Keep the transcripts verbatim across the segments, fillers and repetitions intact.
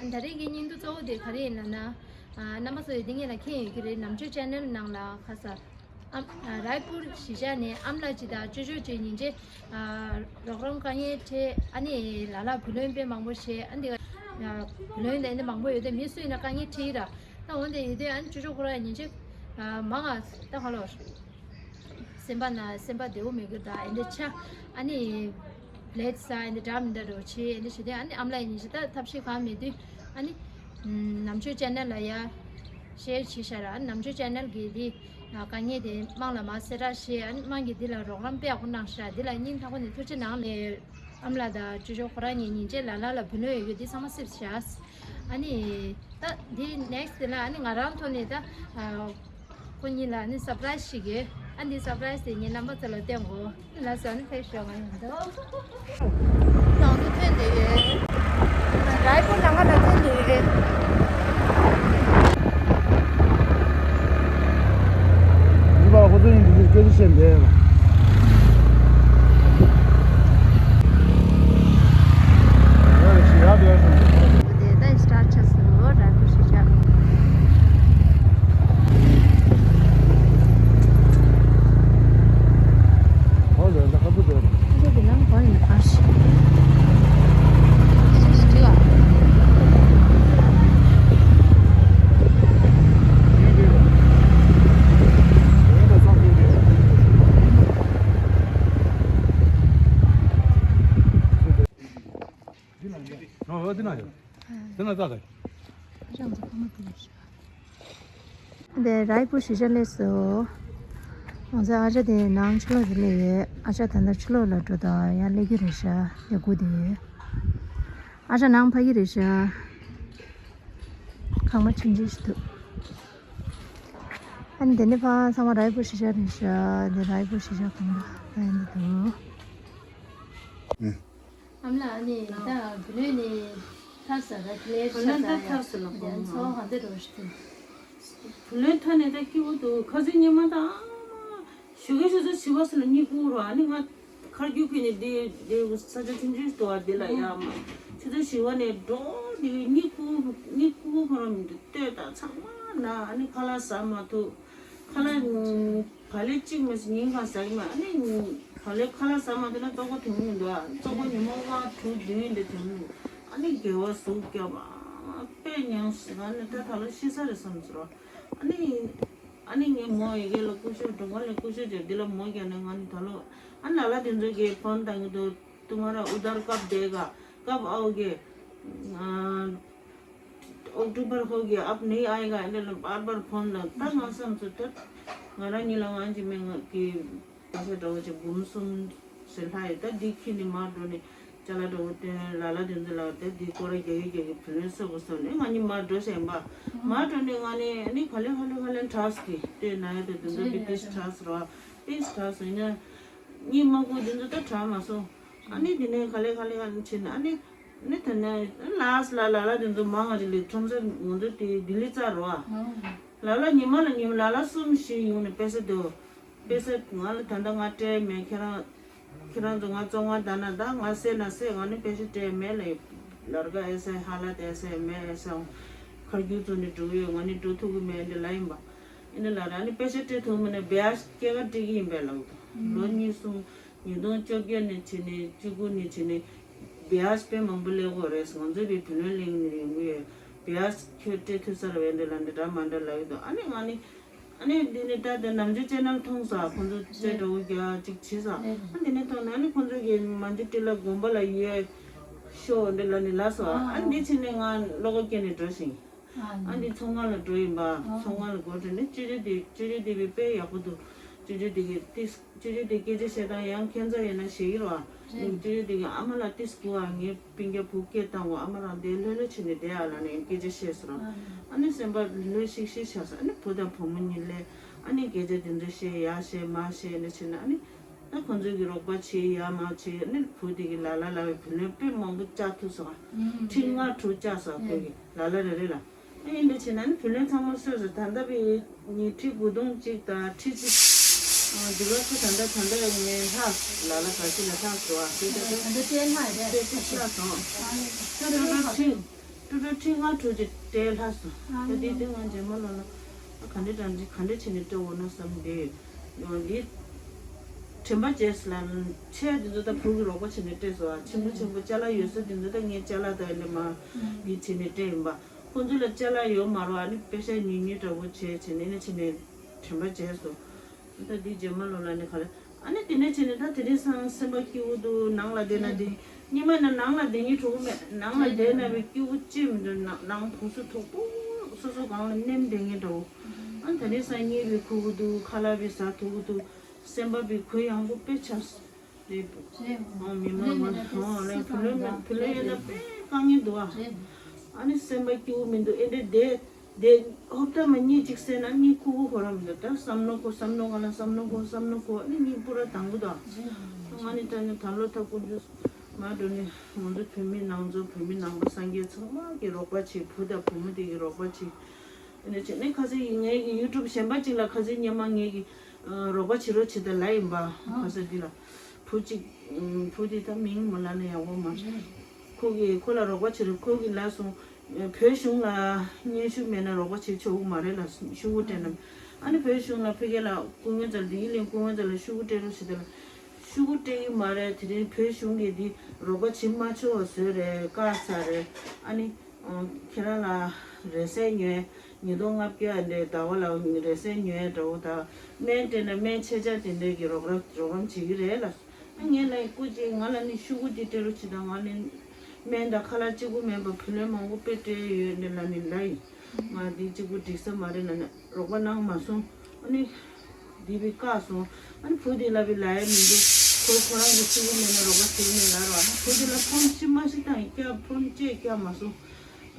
ཨ་ད་རེས་ཀྱི་སྙིང་བསྡུས་གཙོ་བོ་དེ་ག་རེ་ཡིན་ལབ་ན། ཨ་རྣམ་པ་ཚོ་ཡི་འདི་ངེད་ལ་མཁྱེན་ཡོད་ཀྱི་རེད། ནམ་ཆོས་ཆེ་ནལ་ནང་ལ་ཁ་ས་ཨ་རའི་པུར་གཞིས་ཆགས་ནས་ཨ་མ་ལགས་ཅིག་དང་ཅོ་ཅོ་ཅིག་ཉིན་བྱེད། ཨ་རོགས་རམ་དཀའ་ངལ་འཕྲད། ཨ་ནི་ལ་ལ་བུ་ལོན་དཔེ་མང་པོ་བྱས། ཨ་འདི་ག་ཨ་བུ་ལོན་དེ་འདི་མང་པོ་ཡོད་དེ་མི་སུ་ཡིན་ན་དཀའ་ངལ་འཕྲད་ཀྱི་ར། ད་འོན་ཏེ་ཡོད་དུས་ཨ་ནི་ཅོ་ཅོ་ཁོ་རང་ཉིན་བྱེད། ཨ་མང་ང་ད་ཧ་ལོ། སེམས་པ་ན་སེམས་པ་བདེ་བོ་མེད་གི་ད་ཨེ་འདྲ་ཆ། ཨ་ནི་ལེད་ས་ཨེ་འདྲ་འདྲ་མི་འདྲ་རོ་ཆེ་ཨེ་འདྲ་ཞུ་དེ། ཨ་ནི་ཨམ་ལ་ཡིན་ཞེ་ད་ཐབས་ཤེས་གང་མེད་དུས། ཨ་ནི་ནམ་ཆོས་ཆེ་ནལ་ལ་ཡ་ཤེར་བྱེད་ཤ་ར། ཨ་ནི་ནམ་ཆོས་ཆེ་ནལ་གི་དེ་དཀའ་ངལ་དེ་དམངས་ལ་མ་གསལ་བསྒྲགས་བྱེད། ཨ་ནི་དམངས་ཀྱི་དེ་ལ་རོགས་རམ་དཔེ་ཡག་པོ་གནང་ཤ། དེ་ལ་སྙིང་ཐག་པ་ནས་ཐུགས་རྗེ་གནང་ལེ། ཨམ་ལ་དང་ཅོ་ཅོ་ཁོ་རང་གཉིས་ཉིན་བྱེད་ལ་ལ་ལ་བུ་ལོན་ཡོད་རྒྱུ་དེ་ཚང་མ་སེབས་བྱ། ཨ་ནི་ད་འདི་ནེག་སི་ཊི་དེ་ལ་ཨ་ནི་ང་རང་ཐོག་ནས་ད་ཨ་ཁོ་གཉིས་ལ་ཨ་ནི་སར་པ་རའི་སི་ཞིག་ཡོད། ཨ་འདི་སར་པ་རའི་སི་དེ་ངས་རྣམ་པ་ཚོ་ལ་སྟོན་དགོས། ལགས་སོ། ཨ་ནི་ཕེབས་ཤོག་ང་ཡོང་འདུག་ནང་དུ་ཐོན་བསྡད་ཡོད། རའི་པུར་ལམ་ཁ་ལ་ཐོན་བསྡད་ཡོད། འདི་པར་ཁོ་ཚོ་ཡིན་འདི་སྐད་ཆ་བཤད་འདས་ལ། ཡ་ཞི་ཡ་བེ་སོང་། དེ་ད་སི་ཊར་ཆགས་སོང་། ར་ཁུ་ཤི་ཆགས། ཧོ་ལ་ད་ཧ་པུ་དེ། ཁ་ཤས་དེ་ནང་གོ་ཡིན་ཨ་ཤི། ཤི་ཤི་ཅི་ལ། འདི་ན་ཡོད། འདི་ན་ཡོད། འདི་ན་ཡོད། རང་ཚོ་ཁ་མ་ཐུབ་ཤག་འདི་རའི་པུར་གཞིས་ཆགས་སླེབས་སོང་། ང་ཚོའི་ཨ་ཅག་དེ་ནང་ཕྱི་ལོགས་སུ་སླེབས་ཡོད། ཨ་ཅག་ད་ལྟ་ཕྱི་ལོགས་ལ་འགྲོ་དང་ཡར་སླེབས་ཀྱི་རེད་ཤག་ལས་འགུལ་དེ་ཡོད། ཨ་ཅག་ནང་ཕ་གི་རེད་ཤག་ཁང་པ་ཆུང་ཆུང་ཞིག་འདུག་ཨ་ནི་དེ་ནས་ཕར་ཚང་མ་རའི་པུར་གཞིས་ཆགས་རེད་ཤག་འདི་རའི་པུར་གཞིས་ཆགས་གང་ལ་ད་ཡིན་འདུག་ཨ་མ་ལགས་ཨ་ནི་ད་བུ་ལོན་ནི་ཐར་ས་ར་ཁི་ལེ་བུ་ལོན་ད་ཐར་ས་ལ་གོང་མ། ཚོ་ག་འདི་རོ་ཞིག་བུ་ལོན་ཐར་ནས་ད་སྐྱིད་པོ་འདུག་ཁ་སང་ཉི་མ་ད་ཨ་མ་ཞོགས་ཀས་ཆུ་ཚོད་བཞི་པ་ཙམ་ལ་གཉིད་ཁུག་རོ། ཨ་ནི་ང་ཁར་རྒྱུག་ཁུལ་ནས་འདི་འདི་ས་ཆ་ཆུང་ཆུང་ཞིག་འདུག་ཨ། འདི་ལ་ཡ་མ་ཆུ་ཚོད་བཞི་པ་ནས་འགྲོ་འདི་གཉིད་ཁུག་གཉིད་ཁུག་ཁོ་རང་མི་འདུག་ལྟོས་དང་ཚང་མ་ན། ཨ་ནི་ཁ་ལག་ཟ་མ་ཐུབ། ཁ་ལག་ག་ལེ་གཅིག་མ་ཟ་ཉིན་གང་ཟ་གི་མ། ཨ་ནི་ག་ལེ་ཁ་ལག་ཟ་མ་ཐུབ་ན་བཙོག་པ་དོན་མི་འདུག་ཨ། བཙོག་པ་ཉི་མ་ལྔ་དྲུག་བདུན་དེ་དོན་མི་འདུག་ཨ་ནི་དགེ་བ་ཟུག་བརྒྱབ་ཨ་དཔེ་མྱངས་ཟེར། ཨ་ནི་ད་ད་ལོ་ཤི་ས་རེད་བསམ་ཟེར་རོ། ཨ་ནི་ཨ་ནི་ངས་མོ་ཡི་གེ་ལ་སྐུ་ཞབས་སྒྲུང་ག་ལ་སྐུ་ཞབས་ཀྱི་འདི་ལ་མོ་རྒྱག་ནས་ང་ནི་ད་ལོ་ཨ་ནི་ལ་ལ་དེ་ཚོ་གིས་ཕོན་བཏང་གི་འདུག तुम्हारा उधार कब देगा, कब आओगे? अक्टूबर हो गया, अब नहीं आएगा। ཨ་ནི་ལ་བར་བར་ཕོན་ལ་ད་ང་བསམ་ཚུལ་ད་ང་རང་ཉིད་ལ་ང་གི་མི་ང་གི་ད་ཆ་འདྲ་བོ་ཅིག་འབུམ་གསུམ་ཟེར་ལྷག་ཡོད། ད་འདི་ཁྱི་ནི་མར་འགྲོ་ནས་ཅ་ལག་འདྲ་བོ་སྟོན་ལ་ལ་དེ་ཚོ་ལ་ད་འདི་སྐོར་ར་རྒྱག་གི་རྒྱག་གི་བུ་ལོན་སོགས་པ་སོགས་ནས་ང་གཉིས་མར་འགྲོ་བཞིན་པ། མར་འགྲོ་ནས་ང་ནི་ཨ་ནི་ག་ལེ་ག་ལེ་ག་ལེ་ཊག་སི་གི་སྟོན་ན་ཡ་ད་དེ་ཚོ་བི་ཊི་ཤི་ཊག་སི་རོ། བི་ཊི་ཤི་ཊག་སི་ཡིན་ན་གཉིས་མ་གོ་དེ་ཚོ་ད་ཊག་མ་སོང་། ཨ་ནི་དེ་ནས་ག་ལེ་ག་ལེ་ག་ལེ་བྱས་ནས་ཨ་ནི་ཨ་ནི་དེ་ནས་ལཱསི་ལ་ལ་ལ་དེ་ཚོ་མང་ང་ཅིག་ལས་ཁྲོམ་ས་ང་ཚོ་དེ་ལྡི་ལི་རྩར་རོ། ལ་ལ་ཉི་མ་ལ་ཉི་མ་ལ་ལ་གསུམ་བཞི་ཡོང་ནས་པེ་ས་དེ། པེ་ས་ང་ལ་ད་ལྟ་ང་སྤྲད་མེད། ཁྱེད་རང་ཁྱེད་རང་ཚོ་ང་བཙོང་བ་ད་ན་ད་ང་སེ་ན་སེ་ང་ནི་པེ་ས་སྤྲད་མེད་ལ། ལར་ག་ཨེ་སེ་ཧ་ལ་ཏེ་སེ་མེད་ཨེ་སེ་ཁར་རྒྱུག་ཚོ་ནི་འགྲོ་ཡོད། ང་ནི་འགྲོ་ཐུབ་གི་མེད་འདི་ལ་ཡིན་པ། ཨེ་ནི་ལ་ར་ནི་པེ་ས་སྤྲད་ཐུབ་མེད་ན་བི་ཡ་ཇི་སྐྱེད་ཀ་སྤྲད་གི་ཡིན་པས་ལགས། ལོ་གཉིས་གསུམ་ཉིས་སྟོང་བཅོ་བརྒྱད་ནས་བྱས་ནས་བཅུ་དགུ་ནས་བྱས་ནས་བི་ཡ་ཇི་དཔེ་མང་པོ་ལེན་དགོས་རེད། ང་ཚོས་བི་བུ་ལོན་ལེན་ནས་ཡོང་གི་ཡོད། བི་ཡ་ཇི་ཁྱོད་སྤྲད་ཐུབ་ས་རེད་པས་འདི་ལ་འདི་འདྲ་མ་འདྲ་ལབ་ཀྱི་འདུག་ཨ་ནི་ང་ནི་ཨ་ནི་འདི་ནི་ད་ལྟ་ནམ་རྒྱུན་ཅེ་ནལ་མཐོང་ས་ཁོང་ཚོ་རྩེ་འགྲོ་རྒྱ་ཅིག་བྱེད་ས། ཨ་འདི་ནི་མཐོང་ནས་ཨ་ནི་ཁོང་ཚོ་གི་མ་འཇུ་ཏི་ལ་དགོན་པ་ལ་ཡོད་ཤོག་འདི་ལ་ནི་ལ་སོ། ཨ་འདི་ཕྱིན་ནས་ང་བློ་ཁོག་སྐྱེས་ནས་འགྲོ་ཞིང་། ཨ་འདི་ཚོང་ཁང་ལ་འགྲོ་ཡིན་པ། ཚོང་ཁང་ལ་སྒོ་ཕྱེ་ནས་ཅི་རེད་དེ་ཅི་རེད་དེ་བི་དཔེ་ཡག་པོ་འདུག་ཅི་རེད་དེ་གི་ཏིས། ཅོ་ཅོ་དེ་སྐད་ཆ་བཤད་སྟངས་ཡང་ཁྱད་མཚར་ཡོད་ན་ཞིག་ཡིན་རོ། ཅོ་ཅོ་དེ་གི་ཨ་མ་ལགས་ཏིས་གུ་ཨ་ངའི་སྤུན་ཀྱག་བུ་སྐད་བཏང་གོ་ཨ་མ་རང་དེ་ལྷོད་ལྷོད་བྱས་ནས་བསྡད་ཨ་ལ་ནས་སྐད་ཆ་བཤད་སོང་རོ། ཨ་ནི་སེམས་པ་ལྷོད་ཤིག་ཤིག་ཆགས་སོང་། ཨ་ནི་བུ་དང་བུ་མོ་གཉིས་ལས་ཨ་ནི་སྐད་ཆ་དེ་ཚོ་བཤད་ཡ་བཤད་མ་བཤད་ནས་བྱས་ན་ཨ་ནི་ད་ཁོང་ཚོ་གི་རོགས་པ་བྱེད་ཡ་མ་བྱེད་ཨ་ནི་བུ་དེ་གི་ལ་ལ་ལ་བའི་བུ་ལོན་དཔེ་མང་པོ་བཅག་ཐུབ་སོང་། ཁྲི་ལྔ་དྲུག་བཅག་སོང་ཁོ་གི་ལ་ལ་རེ་རེ་ལ། ཨ་ཡིན་འདི་བྱས་ན་ནི་བུ་ལོན་ཚང་མ་གསོས་སོང་། ད་ལྟ་བའི་ཉིན་ཁྲི་དགུ་སྟོང་གཅིག་དང་ཁྲི་གཅིག་འདི་ག་ཚོ་ད་ལྟ་ད་ལྟ་ངས་ལྷག་ལ་ལ་ག་ཚོད་ལ་ལྷག་འགྲོ་བ་ཁྱེད་ད་ལྟ་ད་ལྟ་སྤྲད་ལྷག་ད་ལྟ་ལྷག་སོང་། ད་ལྟ་ཁྲི་ ཀྲུ་ཀྲུ་ཁྲི་ལྔ་དྲུག་ཅིག་སྤྲད་ལྷག་སོང་། ད་དེ་དེ་ང་རྗེས་མ་ལོ་ལ་ཨ་ག་འདྲ་དྲང་ཅིག་ག་འདྲ་བྱས་ནས་སྤྲད་འོ་ན་བསམ་བསྡད་ཡོད། འདི་དྲན་པ་བརྗེད་སོང་ལ་ཆེ་འདི་ཚོ་ད་བུ་གི་རོགས་པ་བྱས་ནས་སྤྲད་སོང་། ཨ་ཆེན་པོ་ཆེན་པོ་ཅ་ལག་ཡོད་ས་འདི་ཚོ་ད་ངས་ཅ་ལག་ད་ཡིན་ལ་མ་འདི་བྱས་ནས་སྤྲད་ཡིན་པ། ཁོང་ཚོ་ལ་ཅ་ལག་ཡོད་མ་རོགས་ཨ་ནི་པེ་ཤ་ཉུང་ཉུང་འདྲ་བོ་བྱས་བྱས་ནས་ནི་བྱས་ནས་དྲན་པ་བརྗེད་སོང་། ད་འདི་རྗེས་མ་ལོ་ལ་ནི་ག་རེ། ཨ་ནི་དེ་ནས་བྱས་ནས་ད་དེ་རིང་སང་སེམས་པ་སྐྱིད་པོ་འདུག་ནང་ལ་བསྡད་ན་འདི། ཉི་མ་ན་ནང་ལ་བསྡད་སྙིང་བྲོ་གི་མེད། ནང་ལ་བསྡད་ན་བའི་སྐྱིད་པོ་ཅི་མི་འདུག་ནང་ནང་ཕུང་སུ་ཐོག་པོ་སོ་སོ་གང་ལ་མནན་བསྡད་སྙིང་བྲོ། ཨ་ནི་དེ་རིང་སང་གཉིད་བའི་ཁུག་གི་འདུག་ཁ་ལག་བའི་ཟ་ཐུབ་ཀྱི་འདུག་སེམས་པ་བའི་གུ་ཡངས་པོ་དཔེ་ཆགས། རེད། རེད། ཨང་མི་མང་མང་ཨང་ལས་བུ་ལོན་མེད་བུ་ལོན་ཡོད་ན་དཔེ་དཀའ་ངལ་འདུག་ཨ། རེད། ཨ་ནི་སེམས་པ་སྐྱིད་པོ་མི་འདུག་ཨེ་འདྲ་བསྡད་བསྡད་ཧོབ་ཏ་མ་གཉིད་ཅིག་སད་ན་གཉིད་ཁུག་པོ་ཁོ་རང་མི་འདུག་ད་བསམ་བློ་ཁོ་བསམ་བློ་ག་ལ་བསམ་བློ་ཁོ་བསམ་བློ་ཁོ་ཨ་ནི་གཉིད་པུ་ར་དང་པོ་དང་། ང་ནི་ད་ནི་ད་ལོ་ད་དཀོན་མཆོག་མ་འགྲོ་ནི་ང་ཚོ་བོད་མི་ནང་ཚོ་བོད་མི་ནང་པ་སངས་རྒྱས་ཚང་མ་གི་རོགས་པ་བྱེད། བུ་དང་བུ་མོ་དེ་གི་རོགས་པ་བྱེད། ཨ་ནི་བྱས་ནས་ཁ་སང་ངའི་གི་ཡུ་ཊུབ་གཞན་པ་ཅིག་ལ་ཁ་སང་སྔོན་མ་ངའི་གི་རོགས་པ་བྱེད་རོགས་བྱེད་དང་ལབ་ཡིན་པ། ཁ་སང་འདི་ལ་བུ་གཅིག་བུ་དེ་ད་མིང་མ་ལབ་ན་ཡག་པོ་མ་རེད། ཁོ་གིས་ཁོ་ལ་རོགས་པ་བྱེད་རོགས་ཁོ་གིས་ལབ་སོང་། བོད་གཞུང་ལ་སྙན་ཞུ་མེད་ན་རོགས་པ་བྱེད་ཆོག་གི་མ་རེད་ལ་ཤོག་བུ་སྤྲད་ན། ཨ་ནི་བོད་གཞུང་ལ་ཕ་གི་ལ་སྐུ་ངོ་ཚ་ལ་འདི་ཡིན་ལས་སྐུ་ངོ་ཚ་ལ་ཤོག་བུ་སྤྲད་རོགས་བྱེད་དང་ལ་ཤོག་བུ་སྤྲད་ཀྱི་མ་རེད། དེ་རིང་བོད་གཞུང་གིས་འདི་རོགས་པ་བྱེད་མ་ཆོག་བཟོས་རེད། བཀག་ཚར་རེད། ཨ་ནི། ཁྱེད་རང་ལ་རེས་གཟའ་ཉོས་ཉིས་སྟོང་ལྔ་བརྒྱ་འདྲའི་ཟླ་བ་ལ་རེས་གཟའ་ཉོས་འདྲ་བོ་དང་སྨན་སྤྲད་ན་སྨན་ཆད་ཆད་དེ་འདྲའི་གི་རོགས་རམ་རོགས་རམ་བྱེད་ཀྱི་རེད་ལ། ངས་ལ་སྐུ་མཁྱེན་ང་ལ་ནི་ཤོག་གུ་དེ་སྤྲད་རོགས་བྱེད་དང་། ང་ནི་སྨན་དང་ཁ་ལག་གཅིག་པུ་མིན་པར་བུ་ལོན་མང་པོ་དཔེ་སྤྲད་ཡོད་ནི་ལ་ནི་ལ་ཡིན། ང་འདི་གཅིག་པུ་འགྲིག་ས་མ་རེད་ལ་ནི་རོགས་པ་གནང་མ་སོང་། ཨ་ནི། འདི་བི་བཀག་སོང་། ཨ་ནི་བུ་དེ་ལ་བི་ལ་ཡ་མི་འདུག་ཁོ་ཁོ་རང་གི་ཤི་བོ་མེད་ན་རོགས་པ་བྱེད་མེད་ལ་རོ། ཨ་ནི་བུ་དེ་ལ་ཕོན་ཕྱི་མ་ཞིག་དང་སྐྱ་ཕོན་བཅས་སྐྱ་མ་སོང་།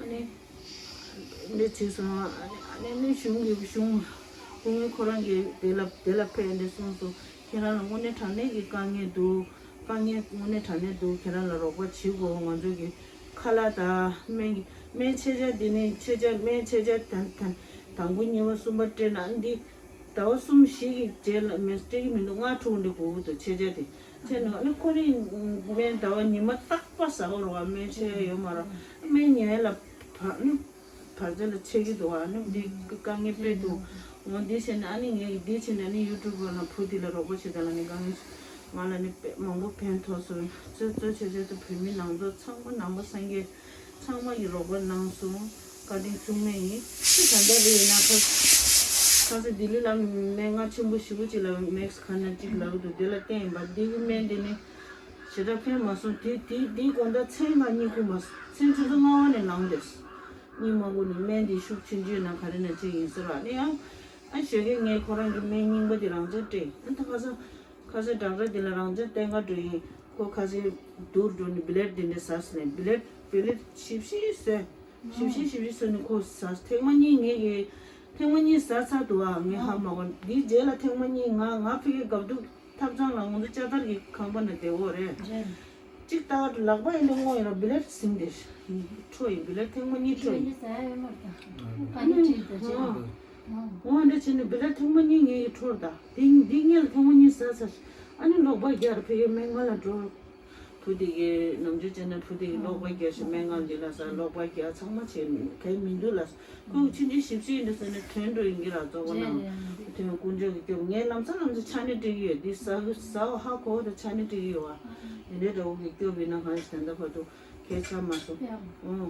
ཨ་ནི་འདི་བྱས་སོང་། ཨ་ནི་ཨ་ནི་ནི་གཞུང་གི་གཞུང་སྐུ་ངོ་ཁོ་རང་གི་དེ་ལ་དེ་ལ་ཕེབས་འདི་གསུངས་སོང་། ཁྱེད་རང་ལ་དངོས་གནས་དྲང་གནས་ཀྱི་དཀའ་ངལ་འདུག་དཀའ་ངལ་དངོས་གནས་དྲང་གནས་འདུག་ཁྱེད་རང་ལ་རོགས་པ་བྱེད་དགོས། ང་ཚོ་གི་ཁ་ལག་དང་སྨན་གྱི་སྨན་ཆད་ཆད་འདི་ནི་ཆད་ཆད་སྨན་ཆད་ཆད་དང་དང་དང་པོ་གཉིས་པ་གསུམ་པ་སྤྲད་ན་ཨ་འདི། ཟླ་བ་གསུམ་བཞི་གི་རྗེས་ལ་མེ་སྤྲད་ཀྱི་མི་འདུག་ལྔ་དྲུག་འདི་དགོས་ཀྱི་འདུག་ཆད་ཆད་དེ། ཆད་ནས་ཨ་ནི་ཁོ་རང་སྨན་ཟླ་བ་ཉི་མ་རྟག་པར་ཟ་དགོས་རེད་བ། སྨན་ཆད་ཡོད་མ་རེད། སྨན་ཉལ་ལ་བར་ནི་བར་ཆད་ལ་ཆད་ཀྱི་འདུག་ཨ་ནི་འདི་དཀའ་ངལ་དཔེ་འདུག་འོ་འདི་བྱས་ནས་ཨ་ནི་ངས་འདི་བྱས་ནས་ཨ་ནི་ཡུ་ཊུབ་ལ་བུ་འདི་ལ་རོགས་པ་བྱེད་དང་ལ་ནི་དཀའ་ངལ་ང་ལ་ནི་དཔེ་མང་པོ་ཕན་ཐོགས་སོང་། གཙོ་གཙོ་ཆེ་ཆེ་ད་བོད་མི་ནང་ཚོ་ཚང་མ་ནང་པ་སངས་རྒྱས། ཚང་མ་གིས་རོགས་པ་གནང་སོང་། བཀའ་དྲིན་མཚུངས་མེད་ཡིན། ཅི་གང་འདྲ་རེད་ཡིན་ན་ཁ་ཁ་སང་ལྡི་ལི་ལ་སྨན་ཁང་ཆེན་པོ་ཞེ་པོ་ཅིག་ལ་མེག་སི་ཁ་ན་ཅིག་ལབ་འདུག་དེ་ལ་བསྟན་ཡིན་པ། འདི་གི་སྨན་དེ་ནི་ཞེ་དྲག་ཕན་མ་སོང་། དེ་དེ་དེའི་དགོང་དག་མཚན་ལ་གཉིད་ཁུག་མ་སོང་། མཚན་ཆུ་ཚོད་ལྔ་པ་ནས་ལངས་བསྡད་སོང་། གཉིད་མ་ཁུག་ནས་སྨན་དེ་ཤུགས་ཆུང་ཆུང་ན་ག་རེ་ན་ཅིག་ཡིན་ཟེར་བ་ནི་ཡང་ཨ་ཞོགས་ཀས་ངས་ཁོ་རང་གི་སྨན་རྙིང་པ་དེ་རང་འཇགས་སྤྲད་ཡིན། ཨ་ད་ཁ་སང་། ཁ་སང་ཌོག་ཊར་དེ་ལ་རང་བཙན་བསྟེན་ག་འགྲོ་ཡིན། ཁོ་ཁ་སང་སྡུག་འགྲོ་ནས་བི་ལེཊ་དེ་འདྲ་ཟ་ཟེར་ནས་བི་ལེཊ་བི་ལེཊ་ཞིབ་ཞིབ་ཟོས། ཞིབ་ཞིབ་ཞིབ་ཞིབ་ཟོས་ནས་ཁོ་ཟ། ཐེངས་མ་གཉིས་ངས་ཀྱི་ཐེངས་མ་གཉིས་ཟ་ཚར་འདུག་ཨ། ངས་ཧ་མ་གོ། འདིའི་རྗེས་ལ་ཐེངས་མ་གཉིས་ང་ང་ཕ་གི་དགའ་སྡུག་ཐབ་ཚང་ལ་ང་ཚོ་ལྕགས་ཐར་གྱི་ཁང་པ་ནས་བསྡད་ཡོད་རེད། གཅིག་ལྟ་ག་ལག་པ་ཡིན་ན་སྔོ་ཡིན་ན་བི་ལེཊ་ཟིན་ཏེ་འཕྲོ་ཡིན། བི་ལེཊ་ཐེངས་མ་གཉིས་འཕྲོ་ཡིན། ཨ་ནི་ཧ། འོ་འདྲ་བྱས་ནས་བི་ལེཊ་ཐེངས་མ་གཉིས་ངས་ཀྱི་འཕྲོར་ད། དེ་འདི་སྔོན་ལ་ཐེངས་མ་གཉིས་ཟ་ཚར། ཨ་ནི་ལོག་པ་རྒྱག་ཕ་གིའི་སྨན་ཁང་ལ་འགྲོ། བུ་དེ་གི་ནམ་རྒྱུན་བྱས་ན་བུ་དེ་གི་ལོག་པ་རྒྱག་ཞིག་སྨན་ཁང་འདི་ལ་ཟ་ལོག་པ་རྒྱག་ཚང་མ་བྱས་གལ་མི་འདུག་ལ། ཁོས་ཆུང་ཆུང་ཞིབ་ཞིབ་འདི་ཟ་ནས་ཐོན་འགྲོ་ཡིན་གྱི་ར་གཙོ་བོ་ནང་། དེ་ནས་དཀོན་མཆོག་གི་སྐྱོབ། ངས་ལམ་སང་ལམ་སང་ཕྱག་ནི་སྤྲད་ཀྱི་ཡོད། འདི་ཟ་གི་ཟ་བ་ཧ་གོ་བ་དང་ཕྱག་ནི་སྤྲད་ཀྱི་ཡོད་བ། དེ་འདྲའི་འདྲ་བོ་གི་སྐྱོབ་ཡིན་ན་གང་ཞིག་ད་ལྟ་བར་དུ་གལ་ཆགས་མ་སོང་། ཨོ།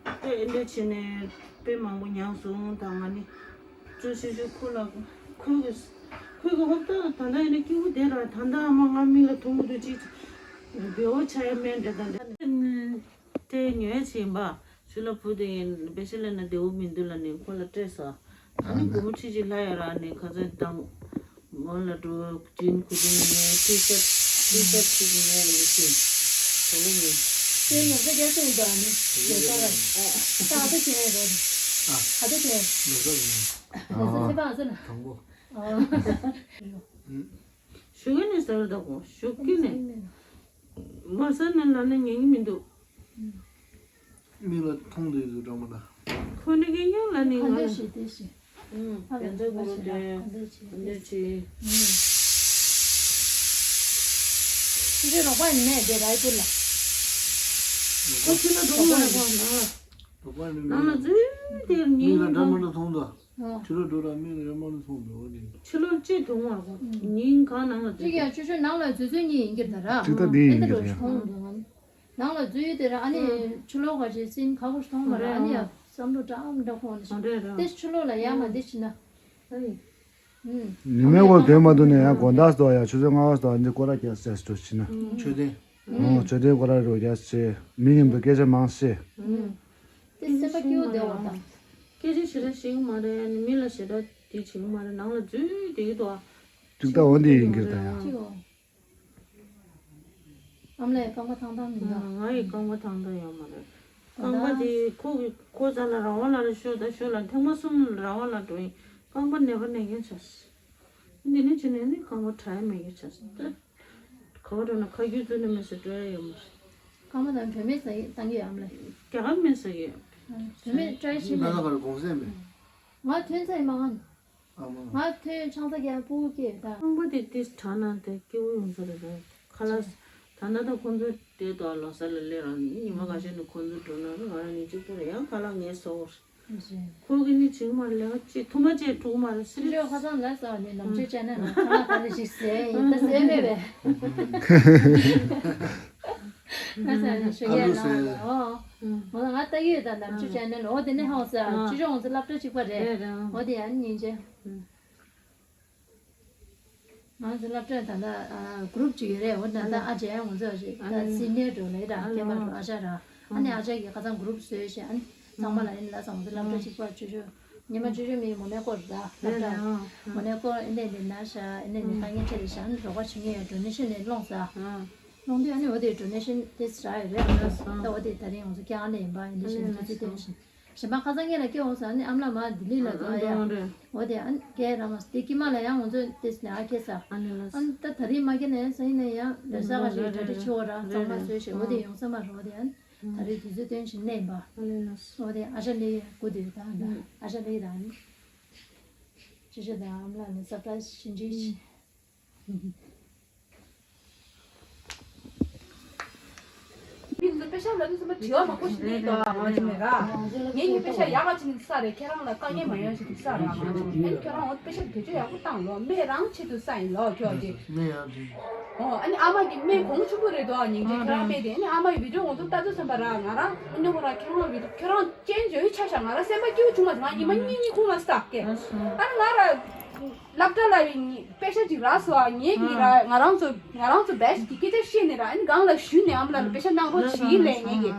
དཔེ་ཨེ་འདྲ་བྱས་ནས་དཔེ་མང་པོ་མྱངས་སོང་། ད་ང་ནི་གཙོ་ཆེ་ཤོས་ཁོ་ལ་ཁོས་གི་ཁོས་གི་ཧོབ་ཏ་ད་ལྟ་ཡིན་ན་སྐྱིད་པོ་བསྡད་ར། ད་ལྟ་ཨ་མ་ང་མིག་ལ་མཐོང་གི་འདུག་ཅིག་བེའུ་ཆ་ཡ་སྨན་འདྲ་ད་འདྲ་སྤྲད་ཉོས་བྱིན་པ་ཞུ་ལ་བུ་དེ་ཡིན་པེ་ཤ་ལེ་ན་བདེ་བོ་མི་འདུག་ལ་ནི་ཁོ་ལ་སྤྲད་སོང་། ཨ་ནི་སྒོར་མོ་ཁྲི་གཅིག་ལྷག་ཡོད་ར། ནི་ཁ་ཚ་དང་། མོ་ལ་འགྲོ་ཇིན་ཁུ་ཏིན་ནས་ཊི་ཤར་ཊི་ཤར་ཅིག་ནས་ནི་ཅིག་དོ་ལོ་ནི། དེ་ནི་ས་རྒྱ་སེང་དང་ནི་རྒྱ་ས་ར་ཨ་ད་ཨ་ད་ཅི་ནས་རོ། ཨ་ད་ཅི་ནས་ལོ་ས་ནི་ལོ་ས་སེ་པ་ཨ་ས་ན་དང་པོ། ཞུ་གི་ནི་ས་ར་ད་གོ་ཞུ་གི་ནི་མ་ས་ནི་ལ་ནི་ཉན་གི་མི་འདུག་མིག་ལ་མཐོང་དུས་སུ་འགྲོ་མ་ད། ཁོ་ནི་གི་ཉོ་ལ་ནི་ང་ལ་ཤེས་དེ་ཤེས། ཨུམ། ཨ་བན་ཚ་གུ་རུ་དེ་ཨ་འདི་ཆེ། ཨུམ། ཁྱེད་ཚོའི་རོགས་པ་ཡིན་ནས་དེ་ར་ཡི་ལ། ཁོ་ཁྱི་ལ་འགྲོ་མ་རེད་ཁོ་ན། ནང་ལ་འཛུལ་དེར་མིག་ཉིན་ལ་འདྲ་མི་གང་འདྲ་མཐོང་དོ། ཕྱི་ལོགས་འགྲོ་ར་མིག་ལ་འདྲ་མི་འདྲ་མཐོང་དོ་འོ་དེ། ཕྱི་ལོགས་ཅི་མཐོང་བར་གོ། ཉིན་གང་ནང་ལ་ཅིག་འཛུལ་ཡང་ཆུ་ཆུ་ནང་ལ་འཛུལ་འཛུལ་གཉིས་ཡིན་གྱི་རེད་ད་ར། ཅིག་ད་དེ་ཡིན་ཨེ་འདྲ་གྱི་རོ་རེད། མཐོང་འདུག་ནང་ལ་འཛུལ་ཡོད་དེ་ར་ཨ་ནི་ཕྱི་ལོགས་ག་ཅིག་སྲིན་ཁ་བོ་མཐོང་མ་ར་ཨ་ནི་ཡ་བསམ་བློ་འདྲ་འདྲ་ཁོང་ནི་ཞིག་དེ་ཕྱི་ལོགས་ལ་ཡར་མ་འདི་ཕྱི་ན། ཨ་ནི། ཉི་མའི་འོག་དོན་མ་འདུག་ནས་ཡང་དགོང་དག་སྟོ་ཡང་ཆུ་ཚོད་ལྔ་པ་སྟོ་འདི་སྐོར་ར་རྒྱག་ཟེར་སྟོ་ཕྱིན་ན། མཆོད་རྟེན། ཨོ་མཆོད་རྟེན་སྐོར་ར་རོ་རྒྱག་ཟེར་མི་ཡིན་པའི་སྐད་ཆ་མང་ཟེར། དེ་སེམས་པ་སྐྱིད་པོ་བདེ་བ་དང་། སྐད་ཆ་ཞེ་དྲག་ཤེས་ཀྱི་མ་རེད་ནི་མི་ལ་ཞེ་དྲག་དེ་བྱེད་ཀྱི་མ་རེད་ནང་ལ་འཛུལ་བསྡད་ཀྱི་འདུག་ཨ། ཅིག་ད་འོ་འདི་ཡིན་གྱི་ད་ཡང་། ཨ་མ་ལགས་རྐང་པ་ཐང་ཐང་མི་འདུག་ང་ཡི་རྐང་པ་ཐང་ཐང་ཡོད་མ་རེད། རྐང་པ་དེ་ཁོ་གི་ཁོ་ཚ་ལ་རང་དབང་ལ་ལ་ཤོད་ད་ཤོད་ལ་ཐེངས་མ་གསུམ་ལ་རང་དབང་ལ་འགྲོ་ཡིན་རྐང་པ་ནད་པ་ནད་མཁན་ཆགས། འདི་ནས་ཕྱིན་ནས་ནི་རྐང་པ་དྲག་ཡ་མེད་ཀྱི་ཆགས། ད་ག་བ་འགྲོ་ན་ཁ་རྒྱུ་བཙུན་ནས་མི་སུ་སྤྲོད་ཡ་ཡོད་མ་རེད། རྐང་པ་དང་བུད་མེད་ཟ་ཡི་བཏང་གི་ཨ་མ་ལགས། རྒྱ་གར་མི་ཟ་གི་ཡོད། བུད་མེད་བཀྲ་ཤིས་ང་ལ་མེད། ག་ལ་གོང་ཟས་མེད། ང་ཐོན་ཚད་མང་། ང་ཐོས་ཆང་ས་རྒྱག་སྤུ་གུ་སྐྱེས་ད། རྐང་པ་དེ་ཏིས་དྲག་ན་དེ་སྐྱིད་པོ་ཡོང་ས་རེད་ད། ཁ་ལག་ད་ལྟ་ད་ཁོང་ཚོ་དེ་དོ་ལོ་གསར་ལ་སླེབས་རང་ཉི་མ་ཁ་ཤས་ནས་ཁོང་ཚོ་འགྲོ་ན་རུ་ང་རང་ཉིད་གཅིག་པུ་རེད་ཡང་ཁ་ལག་ངས་བཟོ་བར། ཁོ་གི་ནི་བྱིང་མ་ལས་ཀ་ཅི་ཐུ་མ་ཅེ་དཀྲུག་མ་རེད་སི་རི་ཇོ་ཁ་སང་ལ་ས་ནས་ནམ་ཆོས་ཅན་ནས་ཁ་ལག་ག་ལ་ཞིག་ཟས་ཡིན་ད་ཟས་མེད་པས། ང་ས་ནས་ཞོ་ཡ་ལ་ཨོ། ང་ལ་ང་ལྟ་ཡོད་ད་ནམ་ཆོས་ཅན་ནས་ཨོ་དེ་ནས་ཧང་ས་ཅི་ཅོ་ང་ཚོ་སློབ་གྲྭ་གཅིག་པ་རེད་ཨོ་དེ་ཡང་ཉིན་ཅན། ང་ཚོ་སློབ་གྲྭ་ད་ལྟ་གུ་རུབ་ཅིག་ཡོད་རེད་འོ་ད་ལྟ་ཨ་ཅེ་ང་ཚོ་ཞིག་ད་སི་ནེ་འགྲོ་ལེ་ར་སྐྱེས་པ་འགྲོ་ཨ་ཅག་ར་ཨ་ནི་ཨ་ཅག་གིས་ཁ་སང་གུ་རུབ་བཟོས་ཤེ་ཨ་ནི་ཚང་མ་ལ་ཨ་ནི་ལ་ཚང་ང་ཚོ་སློབ་གྲྭ་གཅིག་པ་ཅོ་ཅོ་ཉི་མ་ཅོ་ཅོ་མི་མོ་ནེ་ཀོ་ར་སློབ་གྲྭ་མོ་ནེ་ཀོ་ཨི་འདྲས་འདི་ན་ཤ་ཨི་འདྲས་འདི་ལྟ་ངན་ཆེ་རེད་ཤ་ཨ་ནི་རོགས་པ་བྱེད་ངེས་ཡོད་འགྲོ་ནི་ཤེ་ནས་སློང་ས་སློང་དུས་ཨ་ནི་འོ་དེ་འགྲོ་ནི་ཤེ་དེ་ས་ར་ཡོད་རེད་ཨ་ནི་ད་འོ་དེ་ད་རིང་ང་ཚོ་སྐྱེ་བ་ལེན་པ་ཨི་འདྲས་ཤེ་ནས་ཐུགས་རྗེ་བསྟན་ཤིང་། གཞན་པ་ཁ་སང་ངེད་ལ་སྐྱེ་འོང་ཟེར་ཨ་ནི་ཨ་མ་ལགས་མ་ལྡི་ལི་ལ་འགྲོ་ཨ་ཡ། འོ་དེ་ཨ་ནི་སྐྱེ་ར་མ་དེ་ཀྱི་མ་ལ་ཡང་ང་ཚོ་དེ་ནས་ཨ་ཁེ་ས། ཨ་ནི་ད་ད་རིང་མ་སྐྱེ་ནས་ས་ཡིན་ན་ཡང་ལོ་ས་ག་ཞིག་གྲ་སྒྲིག་ཆེ་བ་ར་གཙང་མ་བཟོས་ཤིག་འོ་དེ་ཡོང་ས་མ་རོ་དེ་ཨ་ནི་ད་རེས་དུས་ཚོད་སྟོན་ཞིག་གནས་པ། འོ་དེ་ཨ་ཞ་ལི་ཡ་སྐུ་དུས་ད་ཨ་ཞ་ལི་ཡ་ད་ཨ་ནི། ཅི་ཞིག་ད་ཨ་མ་ལགས་ནས་ས་ཏྲ་ཞིག་འདྲི་ཞིག་མི་ཚོ་པེ་ཤ་ལ་དུས་ཚོད་མ་དྲི་བ་མང་པོ་ཞིག་སླེབས་འདུག་ང་ཅི་མེད་ར། ངེད་གཉིས་པེ་ཤ་ཡག་ག་ཅིག་ས་རེད་ཁྱེད་རང་ལ་དཀའ་ངལ་མ་ཡོང་ཞིག་ས་ར། ཨ་ནི་ཁྱེད་རང་འོ་པེ་ཤ་བེད་སྤྱོད་ཡག་པོ་བཏང་ལོ་སྨན་རང་ཆེད་དུ་ས་ཡིན་ལོ་ཁྱོད་ཀྱི། ཨོ་ཨ་ནི་ཨ་མ་གི་སྨན་གོང་ཆེན་པོ་རེད་འདུག་ཉིན་རྒྱུན་ཁྱེད་རང་སྨན་དེ་ཨ་ནི་ཨ་མ་གི་བི་ཌིའོ་ང་ཚོ་ལྟ་དུས་ཙམ་པ་ར་ང་རང་ཨ་ནི་ཁོ་ར་ཁྱེད་རང་བི་ཌིའོ་ཁྱེད་རང་ཅན་བརྗོད་ཡིག་ཆ་ཤ་ང་ར་སེམས་པ་སྐྱིད་པོ་བྱུང་མ་སོང་ང་ཉི་མ་གཉིས་གཉིས་ཁུག་མ་སྟག་སྐད་ཨ་ནི་ང་ར། སློབ་གྲྭ་ལ་ཡིན་པེ་ཤ་ཅིག་རག་སོང་ཨ་ངེད་ཀྱིས་ར་ང་རང་ཚོ་ང་རང་ཚོ་བེ་ཤ་གི་སྐད་ཆ་བཤད་ནས་ར་ཨ་ནི་སྒང་ལ་ཞུས་ནས་ཨ་མ་ལགས་ལ་པེ་ཤ་གནང་རོགས་བྱེད་ལས་ངེད་ཀྱིས་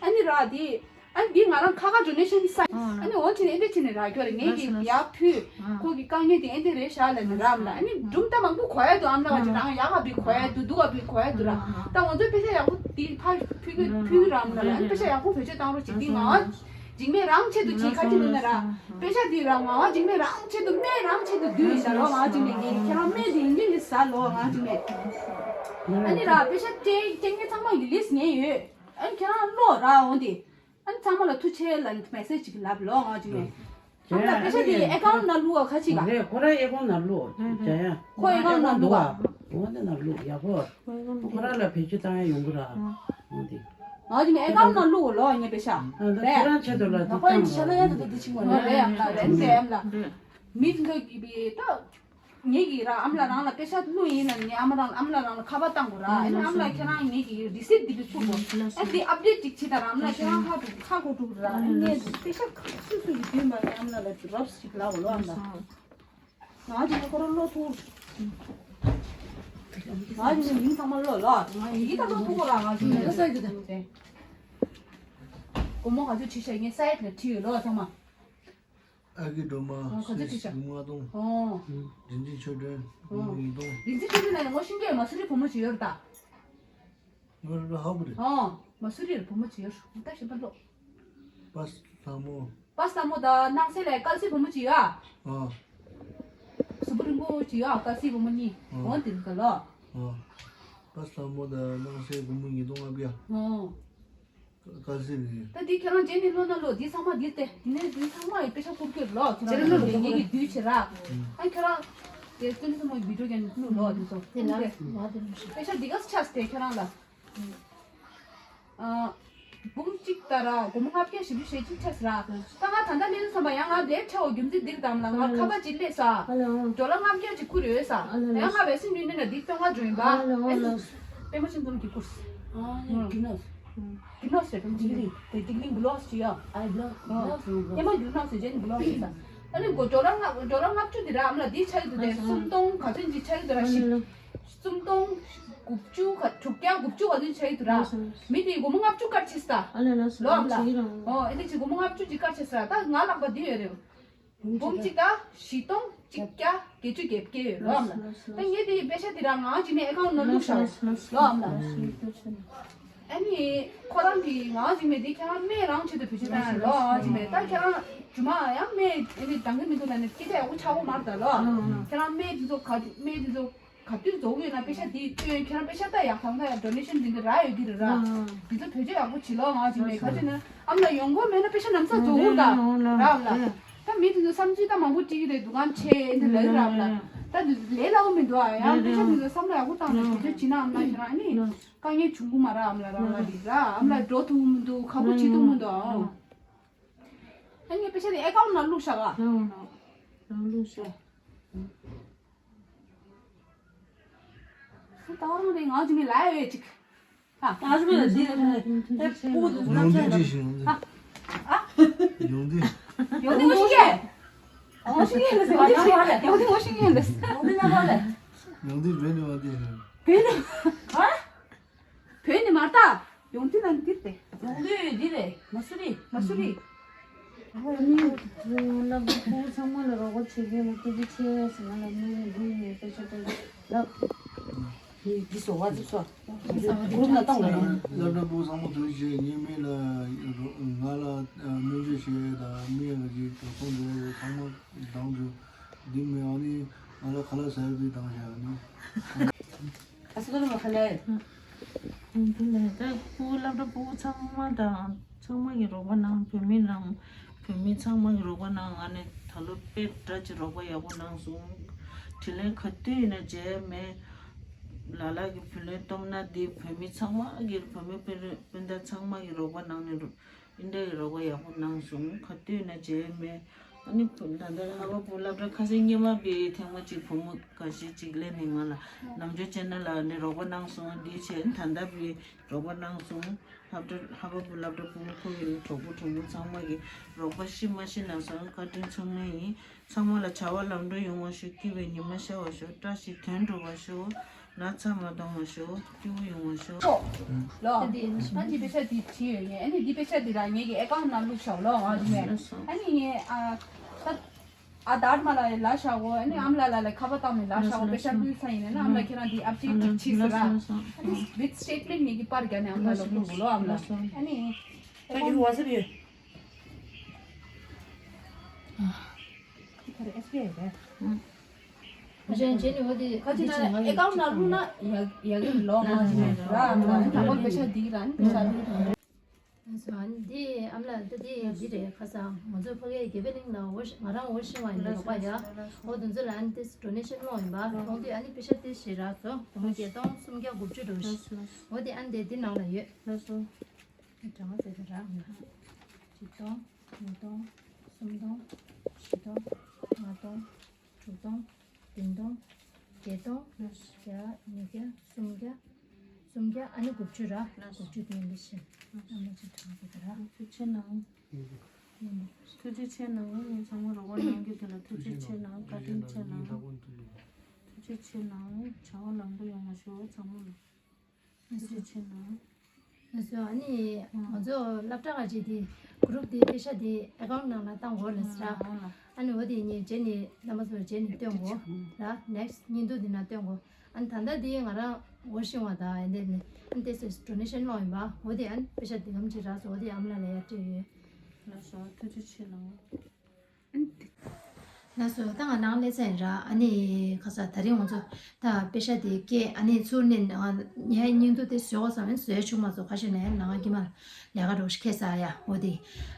ཨ་ནི་ར་དེ་ཨ་ནི་དེ་ང་རང་ཁ་ཁ་ཌོ་ནེ་ཤན་ས་ཨ་ནི་འོ་དེ་ནས་ཨེ་འདྲ་བྱས་ནས་ར་ཁྱོད་ར་ངེད་ཀྱིས་ཡར་ཕུལ་ཁོ་གི་དཀའ་ངལ་དེ་ཨེ་འདྲ་རེད་ཤག་ལབ་ནས་ར་ཨ་མ་ལགས་ཨ་ནི་སྒྲུང་རྟ་མང་པོ་གོ་ཡ་འདུག་ཨ་མ་ལགས་ང་ཅིག་རང་ཡག་ག་བི་གོ་ཡ་འདུག་སྡུག་ག་བི་གོ་ཡ་འདུག་ར་ད་ང་ཚོའི་པེ་ཤ་ཡག་པོ་དེ་ཕར་ཕུལ་གི་ཕུལ་གི་ར་ཨ་མ་ལགས་ཨ་ནི་པེ་ཤ་ཡག་པོ་བེད་སྤྱོད་བཏང་རོགས་བྱེད་དེ་ང་འཇིགས་མེད་རང་ཆེད་དུ་བྱེད་ཁ་ཅིག་ལ་ན་ར། པེ་ཤ་འདི་ར་ང་བ་འཇིགས་མེད་རང་ཆེད་དུ་སྨན་རང་ཆེད་དུ་བསྡུས་ཤག་ལོ་ང་འཇིགས་མེད་ངས་ཁྱེད་རང་སྨན་དེ་ཡིན་གྱི་ནི་ཟ་ལོ་ང་འཇིགས་མེད། ཨ་ནི་ར་པེ་ཤ་སྐྱེ་སྐྱེ་ངེས་ཚང་མ་ཡི་ལིས་ངས་ཡོད། ཨ་ནི་ཁྱེད་རང་ཀློག་ར་འོང་དེ། ཨ་ནི་ཚང་མ་ལ་ཐུགས་ཆེ་ལ་མེ་སེ་ཇི་ཅིག་ལབ་ལོ་ང་འཇིགས་མེད། ཨ་ནི་པེ་ཤ་དེ་ཨེ་ཀའུན་ཊི་ནང་བླུགས་པ་ཁ་ཅིག་ག་རེད་ཁོ་ར་ཨེ་ཀའུན་ཊི་ནང་བླུགས་བྱ་ཡ། ཁོ་ཨེ་ཀའུན་ཊི་ནང་བླུགས་པ། འོ་དེ་ནང་བླུགས་ཡག་པོ། ཁོ་ར་ལ་བེད་སྤྱོད་བཏང་ཡ་ཡོང་གི་ར། འོ་དེ། ང་ཅི་ནས་ཨེ་ཀའུན་ཊི་ནང་བླུགས་ལོ་ངས་པེ་ཤ། ཨ་ད་རེད། ཁྱེད་རང་ཆེད་དུ་ལ་ང་ཁོ་ཡིན་ཤ་ན་ཡ་ད་ད་འདི་ཕྱིན་གོ་ནས་རེད་ཡམ་ལ་རེད་རེད་ཡམ་ལ། མི་འདི་འདྲ་གི་བི་ད། ངེད་ཀྱིས་ར་ཨམ་ལ་རང་ལ་པེ་ཤ་བླུགས་ཡིན་ན་ངས་ཨ་མ་རང་ཨམ་ལ་རང་ལ་ཁ་པར་བཏང་དགོས་ར་ཨ་ནི་ཨམ་ལ་ཁྱེད་རང་ངེད་ཀྱི་རི་སིབ་འདི་འདྲ་ཚུགས་དགོས་ཨ་འདི་ཨབ་ཌེཊ་ཅིག་བྱེད་དང་ར་ཨམ་ལ་ཁྱེད་རང་ཧ་ཧ་གོ་ཐུབ་ར་ཨ་ནི་ངས་པེ་ཤ་སུ་སུ་ཡི་དུས་མ་ནས་ཨམ་ལ་ལ་རོབ་ཅིག་ལབ་ལོ་ཨམ་ལ། ང་ཅི་ནས་ཁོ་རང་བློ་ཐུག་ང་ཅི་ནས་མིང་ཚང་མ་བློ་ལ་ང་ཡི་ད་བློ་ཐུག་གོ་ར་ང་ཅི་ནས་ས་ཡི་དེ་དེ་སྒོར་མོ་ག་ཚོད་བྲིས་ཤག་ངས་སའེ་ཊི་ལ་བྲིས་ཡོད་ལོ་ཚང་མ། ཨ་ཀི་སྒྲོལ་མ་ཨ་ག་ཚོད་བྲིས་ཤག་སུམ་ཅུ་སོ་ལྔ་སྟོང་། ཨོ། རིག་འཛིན་ཆོས་སྒྲོན་སྒོར་མོ་ཉིས་སྟོང་། རིག་འཛིན་ཆོས་སྒྲོན་ལ་ངོ་ཤེས་ཀྱི་ཡོད་མ་སུ་རི་བུ་མོ་ཅིག་ཡོད་ར་ད། ངོ་ལ་ཧ་གོ་རེད། ཨོ། མ་སུ་རི་བུ་མོ་ཅིག་ཡོད་ར་ད་ཞིམ་པ་ལོ། པ་སངས་མོ། པ་སངས་མོ་དང་སྣང་གསལ་ལ་དཀར་ཟས་བུ་མོ་ཅིག་ཡོད་ཨ། ཨ། གཟུགས་པོ་རིང་པོ་ཅིག་ཡོད་ཨ་དཀར་ཟས་བུ་མོ་གཉིས། ཨ། འོ་དེ་རིགས་ལ། ཨ། པ་སངས་མོ་དང་སྣང་གསལ་སྒོར་མོ་ཉིས་སྟོང་ལྔ་བརྒྱ། ཨ། དཀར་ཟས་རེད། ད་འདི་ཁྱེད་རང་རྗེས་ནས་ལོ་ན་ལོ་འདི་ཚང་མ་འདི་སྟེ་འདི་ནས་འདི་ཚང་མ་ཡི་པེ་ཤ་བསྐུར་གྱི་ལོ་ཁྱེད་རང་ལོ་ངེད་ཀྱི་དུས་ཆེ་ར། ཨ་ཁྱེད་རང་དེ་ཀུན་ཚང་མ་བི་ཌིའོ་རྒྱབ་ནས་བླུགས་ལོ་འདི་ཚོ་དེ་ལ་ང་དེ་མི་ཤེས། པེ་ཤ་འདི་ག་ཆགས་ཏེ་ཁྱེད་རང་ལ། ཨ། འབུམ་གཅིག་ལྟར་སྒོར་མོ་ལྔ་བརྒྱ་བཞི་བཅུ་ཞེ་གཅིག་ཆགས་ཟེར། ད་ང་ད་ལྟ་སླེབས་བསམ་པ་ཡང་ང་ལས་ཁྲལ་འོ་རྒྱུ་མཚན་འདིར་བཏང་ལ་ང་ཁ་པར་གཅིག་སླེབས་ས་ཌོ་ལར་ལྔ་བརྒྱ་གཅིག་བསྐུར་ཡོད་ས། ཡང་ང་བས་སེམས་ནུས་ནུས་ན་འདི་སྟོན་ང་འགྲོ་ཡིན་པ། ཨེ་ནི་པད་མ་ཆེན་འཛོམས་ཀྱི་བསྐུར་ས། ཨ་ནི་རྒྱུ་ནོར། རྒྱུ་ནོར་ཟེར་དུང་ཅིག་རེད་དེ་ཏིག་ལིང་བློག་ཅི་ཡ། ཨ་བློག་བློག་བློག་ཨེ་མ་རྒྱུ་ནོར་ཟེར་ཅན་བློག་ཅི་ས། ཨ་ནི་སྒོར་ཌོ་ལར་ལྔ་ཌོ་ལར་ལྔ་བཅུ་འདི་ར་ཨ་མ་ལ་འདི་ཆགས་ཀྱི་འདུག་དེ་སུམ་སྟོང་ག་ཚོད་ཅིག་ཆགས་ཀྱི་འདུག་ར་ཤི། སུམ་སྟོང་དགུ་བཅུ་ག་དྲུག་བརྒྱ་དགུ་བཅུ་ག་ཚོད་ཆགས་ཀྱི་འདུག་ར། མི་དེ་སྒོར་མོ་ལྔ་བཅུ་བཀར་ཆེ་ས། ལོ་ཨ་མ་ལ། ཨོ་ཨེ་འདི་ཅིག་སྒོར་མོ་ལྔ་བཅུ་ཅིག་བཀར་ཆེ་ས་ད་ང་ལག་པ་འདི་ཡོད་རེད། འབུམ་གཅིག་དང་བཞི་སྟོང་གཅིག་བརྒྱ་བརྒྱད་ཅུ་གྱ་བརྒྱད་ཡོད་ལོ་ཨ་མ་ལ། ད་ངས་དེ་ཡི་པེ་ཤ་དེ་རང་ངའང་གཅིག་ནས་ཨེ་ཁའུན་ཊི་ནང་བླུགས་བཞག་ལོ་ཨ་མ་ལ། ཨ་ནི་ཁོ་རང་གིས་ངའང་གཅིག་ནས་དེ་ཁྱེད་རང་སྨན་རང་ཆེད་དུ་བེད་སྤྱོད་བཏང་ཡ་ལོ་ཨ་གཅིག་ནས་ད་ཁྱེད་རང་རྒྱུ་མ་ཡང་སྨན་ཨ་ནི་འདང་གི་མི་འདུག་ལ་ནི་སྐད་ཆ་ཡག་པོ་ཆགས་པོ་མ་རེད་ད་ལོ་ཨ། ཁྱེད་རང་སྨན་དེ་ཚོ་ག་སྨན་དེ་ཚོ་ག་དུས་རྫོགས་ཡོད་ན་པེ་ཤ་དེ་སྟོན་ཁྱེད་རང་པེ་ཤ་ད་ཡག་ཐང་ད་ཡག་ཌོ་ནེ་ཤན་དེ་འདི་རག་ཡོད་ཀྱི་རེད་ར། དེ་ཚོ་བེད་སྤྱོད་ཡག་པོ་བྱེད་ལོ་ཨ་གཅིག་ནས་ག་ཅིག་ན། ཨ་མ་ལ་ཡོང་སྒོ་མེད་ན་པེ་ཤ་ནམ་ས་རྫོགས་འུར་དང་ར་ཨ་མ་ལ། ད་མི་དེ་ཚོ་བསམ་ཚུལ་ད་མང་པོ་བྲིས་ཀྱི་རེད་འདུག་གམ་ཆེ་འདི་ལ་ར་ཨ་མ་ལ། ད་འདི་ལས་སླ་བོ་མི་འདུག་ཨ་ཡང་པེ་ཤ་མི་ཚོ་བསམ་བློ་ཡག་པོ་བཏང་ནས་དུས་ཚོད་བྱིན་ན་ཨ་མ་ལ་ཁྱེད་རང་ཨ་ནི་དཀའ་ངལ་བྱུང་གི་མ་ར་ཨ་མ་ལ་ར་ཨ་མ་ལ་འདི་ར་ཨ་མ་ལ་འགྲོ་ཐུབ་མི་འདུག་ཁག་པོ་བྱེད་ཐུབ་མི་འདུག་ཨ། ཨ་ནི་པེ་ཤ་དེ་ཨེ་ཀའུན་ཊི་ནང་བླུགས་བཞག་ཨ། ནང་བླུགས་བཞག་ད་རང་རེ་ང་ཅི་མི་ལ་ཡོད་ཅིག་ད་ཨ་ཞུ་མེད་ལ་འདི་ལ་སྤུ་གུ་དུ་ཡོང་དུས་ཅི་ཞིག་ཡོང་དུས། ཡོང་དུས། ཡོང་དུས་ངོ་ཤེས་ཀྱི། ངོ་ཤེས་ཀྱི་ལ་ཟེར་ཡོང་དུས་ངོ་ཤེས་ཀྱི་ལ་ཟེར། ཡོང་དུས་ན་པ་ལ། ཡོང་དུས་བོད་ནས་བ་དེ། བོད་ནས། ཨ། བོད་ནས་མར་ད། ཡོང་དུས་ལ་འདིར་ཏེ། ཡོང་དུས་འདི་རེད་མ་སུ་རི། མ་སུ་རི། ཨ་ནི་བུ་ལ་བུ་ཚང་མ་ལ་རོགས་པ་བྱེད་མཁན་ལ་ཐུགས་རྗེ་ཆེ་ཟེར་ང་ལ་དངུལ་འདི་ནས་པེ་ཤ་སྤྲད་ལབ། འདི་འདི་སོ་བ་འདི་སོ། འདི་སོ་བ་འདི་སྒྲུབ་ན་བཏང་ལ་ཡིན། སློབ་གྲྭ་ཕྲུ་གུ་ཚང་མ་ཐུགས་རྗེ་ཆེ། ངའི་མི་ལ་ང་ལ་སྨན་བཅོས་བྱེད་དང་མི་ལ་གི་གྲོགས་པོ་འདྲ་ཚང་མ་འདང་བྱུང་། འདི་མི་ཨ་ནི་ང་ལ་ཁ་ལག་ཟ་ཡ་འདི་འདང་བྱས་ཨ་ནི། ཨ་སི་ཀ་ལ་མ་ཁ་ལ། ཨ་ཁུ་སློབ་གྲྭ་ཕྲུ་གུ་ཚང་མ་དང་ཚང་མ་གི་རོགས་པ་གནང་། བོད་མི་ནང་བོད་མི་ཚང་མ་གི་རོགས་པ་གནང་། ང་ནི་ད་ལོ་དཔེ་འདྲ་ཅིག་རོགས་པ་ཡག་པོ་གནང་སོང་། དྲིན་ལན་ག་དུས་ཡིན་ན་འཇལ་མེད། ལ་ལ་གི་བུ་ལོན་སྟོབས་ན་འདི་བོད་མི་ཚང་མ་གི་བོད་མི་སྤུན་རེ་སྤུན་ཟླ་ཚང་མ་གི་རོགས་པ་གནང་ནས་རོ། འདི་འདྲ་གི་རོགས་པ་ཡག་པོ་གནང་སོང་། ག་དུས་ཡིན་ན་འཇལ་མེད། ཨ་ནི་བུ་ད་ལྟ་ལ་ཧ་བ་བུ་སློབ་གྲྭ་ཁ་སང་སྔོན་མ་པའི་ཐེངས་མ་གཅིག་བུ་མོ་འགའ་ཤས་གཅིག་སླེབས་ནས་ང་ལ་ནམ་རྒྱུན་བྱས་ན་ལ་ནི་རོགས་པ་གནང་སོང་། འདི་བྱས་ད་ལྟ་བའི་རོགས་པ་གནང་སོང་། ལྷབ་ཏྲ་ཧ་བ་བུ་སློབ་གྲྭ་བུ་མོ་ཁོ་གི་གྲོགས་པོ་གྲོགས་མོ་ཚང་མ་གི་རོགས་པ་ཤི་མ་ཤི་ན་སོང་བཀའ་དྲིན་ཚང་མ་ཡིན། ཚང་མ་ལ་བྱ་བ་ལམ་འགྲོ་ཡོང་བ་ཤོག་སྐྱིད་པའི་ཉི་མ་ཤར་བ་ཤོག་བཀྲ་ཤིས་དོན་འགྲུབ་པ་ཤོག་ན་ཚ་མ་གཏོང་བ་ཤོག་སྐྱིད་པོ་ཡོང་བ་ཤོག་ལོ། ད་འདི་ད་འདི་པེ་ཤ་འདི་བྲིས་ཡོད་ངས། ཨ་ནི་འདི་པེ་ཤ་འདི་ར་ངས་ཀྱི་ཨེ་ཀའུན་ཊི་ནང་བླུགས་ཤོག་ལོ་ཨ་ནི་ངས། ཨ་ནི་ངས་ཨ་ད་ཨ་དར་མ་ལ་ལ་ཤག་གོ་ཨ་ནི་ཨམ་ལ་ལ་ལ་ཁ་པར་བཏང་ནས་ལ་ཤག་གོ་པེ་ཤ་བླུགས་ཚར་ཡིན་ན་ཨམ་ལ་ཁྱེད་རང་འདི་ཨབ་ཌེཊ་ཅིག་བྱེད་ཟེར་ར། ཨ་ནི་with statement ངས་ཀྱི་པར་རྒྱག་ནས་ཨམ་ལ་ལ་བླུགས་གོ་ལོ་ཨམ་ལ། ཨ་ནི་ད་ཡུ་ཝ་ཚབ་ཡོད། ཁ་རེ་ཨེས་བི་ཨའི་རེད། ཨ་ཅན་ཅན་ནི་འོ་དེ་ཁ་ཅིག་ན་ཨེ་ཀའུན་ཊི་ནང་བླུགས་ན་ཡ་ཡ་གི་ལོ་ང་ཅིག་ར་ཨ་ནི་དང་པོ་པེ་ཤ་འདི་ར་ནི་པེ་ཤ་འདི་ར། སོ་ཨ་ནི་འདི་ཨམ་ལ་ད་འདི་འདི་རེད། ཁ་སང་ང་ཚོ་ཕ་གིའི་དགེ་འཕེལ་གླིང་ལ་འོ་ང་རང་འོ་ཤི་བ་ཡིན་ལོག་པ་ཡ། འོ་དེ་ཚོ་ལ་ཨ་ནི་ཏིས་ཌོ་ནེ་ཤན་སློང་ཡིན་པ་སློང་དུས་ཨ་ནི་པེ་ཤ་ཏིས་ཞེ་རག་སོ་སྒོར་མོ་བརྒྱད་སྟོང་སུམ་བརྒྱ་དགུ་བཅུ་འགྲོ་ཤི། འོ་དེ་ཨ་ནི་དེ་འདི་ནང་ལ་ཡོད། གྲངས་ཟེར་དུ་རག་ཡོད། གཅིག་སྟོང་། ཉིས་སྟོང་། སུམ་སྟོང་། བཞི་སྟོང་། ལྔ་སྟོང་། དྲུག་སྟོང་། བདུན་སྟོང་། བརྒྱད་སྟོང་། བརྒྱ། ཉིས་བརྒྱ། སུམ་བརྒྱ། སུམ་བརྒྱ་ཨ་ནི་དགུ་བཅུ་ར། དགུ་བཅུ་དེ་འདི་བཞིན་ཨ་མ་ཅིག་གྲངས་ཟེར་དུ་རག་ཐུགས་རྗེ་ཆེ་གནང་། ཐུགས་རྗེ་ཆེ་གནང་། ངས་ཚང་མ་རོགས་པ་གནང་རྒྱུ་དེ་ལ་ཐུགས་རྗེ་ཆེ་གནང་། བཀའ་དྲིན་ཆེ་གནང་། ཐུགས་རྗེ་ཆེ་གནང་། བྱ་བ་ལམ་འགྲོ་ཡོང་བ་ཞུ་ཚང་མ་ལ། ཐུགས་རྗེ་ཆེ་གནང་། ལགས་སོ། ཨ་ནི་ང་ཚོ་སློབ་གྲྭ་ཁ་ཅིག་དེ་གུ་རུབ་དེ་པེ་ཤ་དེ་ཨེ་ཀའུན་ཊི་ནང་ལ་བཏང་དགོས་ལ་ཟེར། ཨ་ནི་འོ་དེ་ངས་རྗེས་ནས་རྣམ་པ་ཚོར་རྗེས་ནས་སྟོན་དགོས་ར། ནེག་སི་ཊི་སྙིང་སྡུག་དེ་ན་སྟོན་དགོས། ཨ་ནི་ད་ལྟ་དེ་ང་རང་འོ་ཤིང་བ་དང་ཨེ་འདྲ་ནས་ཨ་ནི་དེ་ཚོས་ཌོ་ནེ་ཤན་སློང་ཡིན་པ། འོ་དེ་ཨ་ནི་པེ་ཤ་དེ་གམ་ཅིག་རག་སོང་། འོ་དེ་ཨ་མ་ལགས་ལ་ཡར་སྤྲད་ཡོད། ལགས་སོ། ཐུགས་རྗེ་ཆེ་གནང་། ལགས་སོ། ད་ང་ནང་སླེབས་ཚར་ཡིན་ར། ཨ་ནི་ཁ་ས་ད་རིང་ང་ཚོ་ད་པེ་ཤ་དེ་སྐྱེལ། ཨ་ནི་ཚུར་ནས་ངའི་སྙིང་སྡུག་དེ་བཟོས་གོ་བསམ་ནས་བཟོས་བྱུང་མ་སོང་། ཁ་ཤས་ནས་ནང་ཁྱིམ་མ་ལས་ཀ་འགྲོ་ཤི་ཁེ་ས་ཡ། འོ་དེ་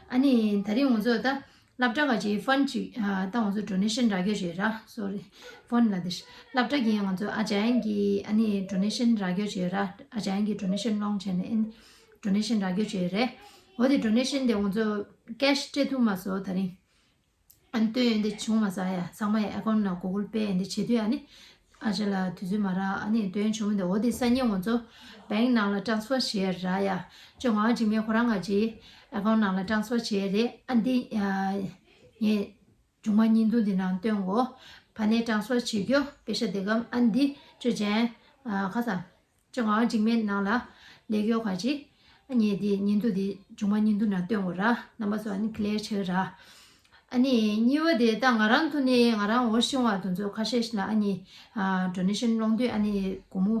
ཨ་ནི་ད་རིང་ང་ཚོ་ད་སློབ་གྲྭ་ག་ཅིག་ཕན་ཅིག་ད་ང་ཚོ་ཌོ་ནེ་ཤན་རག་རྒྱུ་བྱས་ར། སོ་རི་ཕན་ལ་དེ་སློབ་གྲྭ་གི་ང་ཚོ་ཨ་ཅག་གི་ཨ་ནི་ཌོ་ནེ་ཤན་རག་རྒྱུ་བྱས་ར། ཨ་ཅག་གི་ཌོ་ནེ་ཤན་སློང་བྱས་ནས་ཨ་ནི། ཌོ་ནེ་ཤན་རག་རྒྱུ་བྱས་རེད། འོ་དེ་ཌོ་ནེ་ཤན་དེ་ང་ཚོ་ཀེ་ཤི་སྤྲད་ཐུབ་མ་སོང་ད་རིང་། ཨ་ནི་སྟོན་ཡོན་དེ་བྱུང་མ་སོང་ཡ། ཚང་མ་ཡ་ཨེ་ཀའུན་ཊི་ནང་གུ་གུལ་པེ་ཡོན་དེ་བྱེད་དུས་ཨ་ནི་ཨ་ཅག་ལ་དུས་ཚོད་མ་རག་ཨ་ནི་སྟོན་བྱུང་མི་འདུག་འོ་དེ་སང་ཉིན་ང་ཚོ་བེང་ནང་ལ་ཊ་རན་སི་ཕར་བྱས་ར་ཡ། ཅོ་ང་འཇིགས་མེད་ཁོ་རང་ང་ཅི་ཨེ་ཀའུན་ཊི་ནང་ལ་ཊ་རན་སི་ཕར་བྱས་རེད། ཨ་འདི་ངས་མཇུག་མ་བརྙན་ཐུང་འདི་ནང་སྟོན་གོ་ཕ་ནས་ཊ་རན་སི་ཕར་བྱེད་རྒྱུ་པེ་ཤ་དེ་གམ་ཨ་འདི་ཅོ་ཅན་ཁ་ས། ཅོ་ང་འཇིགས་མེད་ནང་ལ་ལས་ཀྱོ་ཁ་ཅི། ཨ་ནི་དེ་བརྙན་ཐུང་དེ་མཇུག་མ་བརྙན་ཐུང་ནང་སྟོན་དགོས་ར། རྣམ་པ་ཚོ་ཨ་ནི་ཀི་ལི་ཡར་བྱེད་ར། ཨ་ནི་གཉིས་པ་དེ་ད་ང་རང་ཐོག་ནས་ང་རང་འོ་ཤིང་བ་དེ་ཚོ་ཁ་ཤས་ཤིག་ལ་ཨ་ནི་ཌོ་ནེ་ཤན་སློང་དུས་ཨ་ནི་སྒོར་མོ་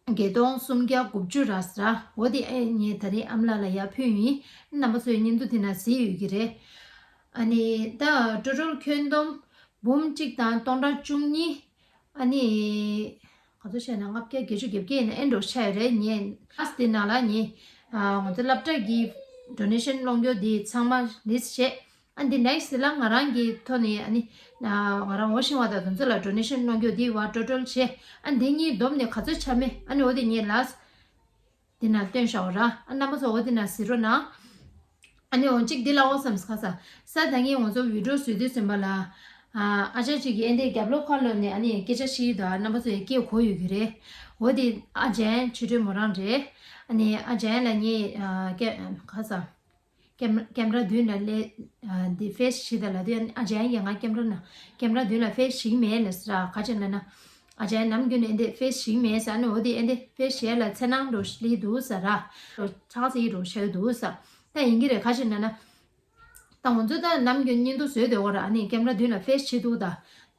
བརྒྱད་སྟོང་སུམ་བརྒྱ་དགུ་བཅུ་ར་ཟེར་ར། འོ་དེ་ཨེ་ངས་ད་རིང་ཨ་མ་ལགས་ལ་ཡར་ཕུལ་ཡིན། རྣམ་པ་ཚོས་བརྙན་ཐུང་དེ་ནང་གཟིགས་ཡོད་ཀྱི་རེད། ཨ་ནི་ད་ཊོ་ཊལ་ཁྱོན་བསྡོམས་འབུམ་གཅིག་དང་སྟོང་ཕྲག་བཅུ་གཉིས། ཨ་ནི་ག་ཚོད་བཤད་ན་ལྔ་བརྒྱ་བརྒྱད་ཅུ་གྱ་བརྒྱད་ཡིན་ན་ཨེ་འགྲོ་ཆ་ཡོད་རེད། ངས་ཨ་སི་དེ་ནང་ལ་ངས་ང་ཚོ་སློབ་གྲྭ་གི་ཌོ་ནེ་ཤན་སློང་རྒྱུ་དེ་ཚང་མ་ལིས་ཊི་བྱས། ཨ་འདི་ནེག་སི་ལ་ང་རང་གི་ཐོག་ནས་ཨ་ནི་ང་རང་འོ་ཤིང་བ་དང་དེ་ཚོ་ལ་ཌོ་ནེ་ཤན་སློང་རྒྱུ་དེ་བ་ཊོ་ཊལ་བྱས། ཨ་འདི་གཉིས་བསྡོམས་ནས་ག་ཚོད་ཆ་མེད་ཨ་ནི་འོ་དེ་ངས་ལ་སི་དེ་ནང་སྟོན་བཞག་ར། ཨ་རྣམ་པ་ཚོ་འོ་དེ་ནང་གཟིགས་རོགས་གནང་། ཨ་ནི་འོ་གཅིག་འདི་ལ་འོ་བསམ་ཁ་ས། ས་ད་ངས་ང་ཚོ་བི་ཌིའོ་བཟོས་དུས་ཙམ་པ་ལ། ཨ་ཅག་ཅིག་གིས་ཨེ་འདྲའི་རྒྱབ་ལོགས་ཁ་ལོགས་ནས་ཨ་ནི་སྐད་ཆ་བཤད་ཡི་འདུག་རྣམ་པ་ཚོ་ཡི་སྐད་གོ་ཡོད་ཀྱི་རེད། འོ་དེ་ཨ་ཅན་ཆོས་སྒྲོན་མོ་རང་རེད། ཨ་ནི་ཨ་ཅན་ལ་ངས་ཨ་སྐད་ཁ་ས། ཀེམ་ཀེམ་ར་མདུན་ལ་སླེབས། ཨ་འདི་ཕེ་སི་བྱེད་ད་ལབ་དུས་ཨ་ཅན་གྱིས་ང་ཀེམ་ར་ནང་ཀེམ་ར་མདུན་ལ་ཕེ་སི་བྱེད་ཀྱི་མེད་ལབ་ཟེར་ར། ག་ཅི་ལབ་ན། ཨ་ཅན་ནམ་རྒྱུན་ནས་ཨེ་འདི་ཕེ་སི་བྱེད་ཀྱི་མེད་ཟེར། ཨ་ནི་འོ་དེ་ཨེ་འདི་ཕེ་སི་བྱེད་ལ་འཚེར་སྣང་འགྲོ་སླེབས་འདུག་ཟེར་ར། ཆགས་སྲེད་འགྲོ་ཆགས་འདུག་ཟེར། ད་ཡིན་གྱི་རེད། ག་ཅི་ལབ་ན། ད་ང་ཚོ་ད་ནམ་རྒྱུན་བརྙན་ཐུང་བཟོས་བསྡད་ཡོད་ར། ཨ་ནི་ཀེམ་ར་མདུན་ལ་ཕེ་སི་བྱེད་འདུག་ད་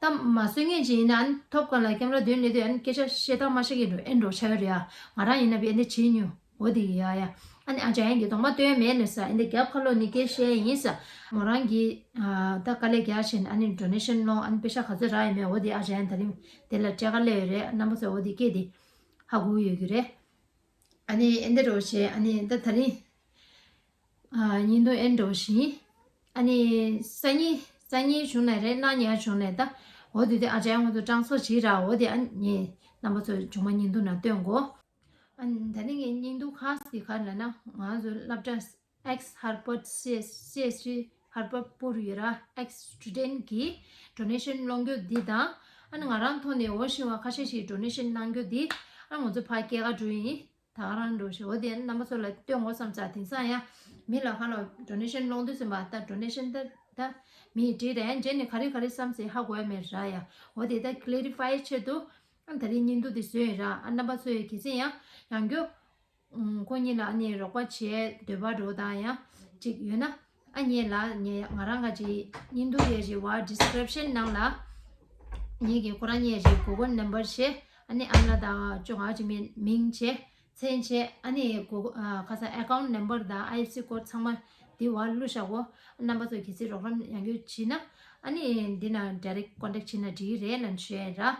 ད་མ་བཟོས་མཁན་ཅིག་ཡིན་ན་ཨ་ནི་ཐོབ་སྐལ་ལ་ཀེམ་ར་མདུན་སླེབས་དུས་ཨ་ནི་སྐད་ཆ་བཤད་སྟངས་མ་ཤེས་མཁན་འགྲོ་ཨེ་འགྲོ་ཆགས་ཡོད་རེད་ཡ། ང་རང་ཡིན་ན་བས་ཨེ་འདི་བྱེད་མྱོང་། འོ་དེ་ཡིན་ཡ་ཡ། ཨ་ནི་ཨ་ཅག་ཡང་གི་གདོང་མ་སྟོན་མེད་ལབ་ཟེར། ཨེ་འདི་རྒྱབ་ཁ་ལོགས་ནས་སྐད་བཤད་ཡིན་ཟེར། མོ་རང་གིས་ཨ་ད་དཀའ་ལས་རྒྱག་བྱས་ནས་ཨ་ནི་ཌོ་ནེ་ཤན་སློང་ཨ་ནི་པེ་ཤ་ག་ཚོད་རག་ཡོད་མེད་འོ་དེ་ཨ་ཅག་ཡང་ད་རིང་དེ་ལ་སྤྲད་ག་སླེབས་ཡོད་རེད། རྣམ་པ་ཚོ་འོ་དེ་སྐད་དེ་ཧ་གོ་ཡོད་ཀྱི་རེད། ཨ་ནི་ཨེ་འདི་འགྲོ་བྱས་ཨ་ནི་ད་ད་རིང་ཨ་བརྙན་ཐུང་ཨེ་འགྲོ་བཞིན། ཨ་ནི་སང་ཉིན་སང་ཉིན་བྱུང་ནས་རེད། གནངས་ཉིན་བྱུང་ནས་ད་འོ་དེ་དེ་ཨ་ཅག་ཡང་ང་ཚོ་ཀྲང་སོ་བྱེད་ར། འོ་དེ་ཨ་ནི་རྣམ་པ་ཚོ་མཇུག་མ་བརྙན་ཐུང་ནང་སྟོན་གོ་ཨ་ནི་ད་ནི་ངས་བརྙན་ཐུང་ཁག་ཅིག་ག་རེ་ལབ་ན། ང་ཚོ་སློབ་གྲྭ་ཨེག་སི་ཧར་བར་ཌི་སི་ཨེ་སི་སི་ཨེ་སི་ཊི་ཧར་བར་ཌི་པུར་ཡོད་ར། ཨེག་སི་སི་ཊུ་ཌེན་ཊི་གི་ཌོ་ནེ་ཤན་སློང་རྒྱུ་འདི་དང་། ཨ་ནི་ང་རང་ཐོག་ནས་འོ་ཤིང་བ་ཁ་ཤས་ཤིག་ཌོ་ནེ་ཤན་གནང་རྒྱུ་འདི་ཨ་ང་ཚོ་ཕར་སྐྱེལ་ག་འགྲོ་ཡིན། ད་ག་རང་འགྲོ་ཞེས་འོ་དེ་རྣམ་པ་ཚོ་ལ་སྟོན་དགོས་བསམ་ཙང་། དེང་སང་ཡང་མི་ལ་ཁ་ལ་ཌོ་ནེ་ཤན་སློང་དུས་ཙམ་པ་ད་ཌོ་ནེ་ཤན་ད་ད་མིས་བྲིས་རེད། ཡང་རྗེས་ནས་ག་རེ་ག་རེ་བསམ་ཟེར་ཧ་གོ་ཡ་མེད་ར་ཡ། འོ་དེ་ད་ཀི་ལེ་རི་ཕའི་ཆེད་དུ་ཨ་ད་རིང་བརྙན་ཐུང་དེ་བཟོས་ཡིན་ར། ཨ་རྣམ་པ་ཚོ་ཡི་གལ་སྲིད་ཡང་ཡང་རྒྱུ་ཁོ་གཉིས་ལ་ཨ་ནི་རོགས་པ་བྱེད་འདོད་པ་འགྲོ་དང་ཡང་ཅིག་ཡོད་ན། ཨ་ངས་ལ་ངས་ང་རང་ག་ཅིག་བརྙན་ཐུང་ཡས་ཅིག་བ་ཌི་སི་ཀི་རིབ་ཤན་ནང་ལ་ངས་ཀྱི་ཁོ་རང་ཉེ་ཅིག་གུ་གལ་ནམ་བར་བྱས། ཨ་ནི་ཨ་མ་ལགས་དང་ཅོ་ང་ཅིག་མིང་མིང་བྱས་མཚན་བྱས། ཨ་ནི་གུ་ཨ་ཁ་སང་ཨེ་ཀའུན་ཊི་ནམ་བར་དང་ཨའི་ཨེཕ་སི་ཀོཌ་ཚང་མ་འདི་བར་བླུགས་བཞག་གོ་ཨ་རྣམ་པ་ཚོ་གལ་སྲིད་རོགས་རམ་ཡང་རྒྱུ་བྱས་ན་ཨ་ནི་འདི་ན་ཌའི་རེག་ཊི་ཀོན་ཊེག་བྱས་ན་འགྲིག་གི་རེད་ལབ་ཞུ་ཡ་ཡིན་ར།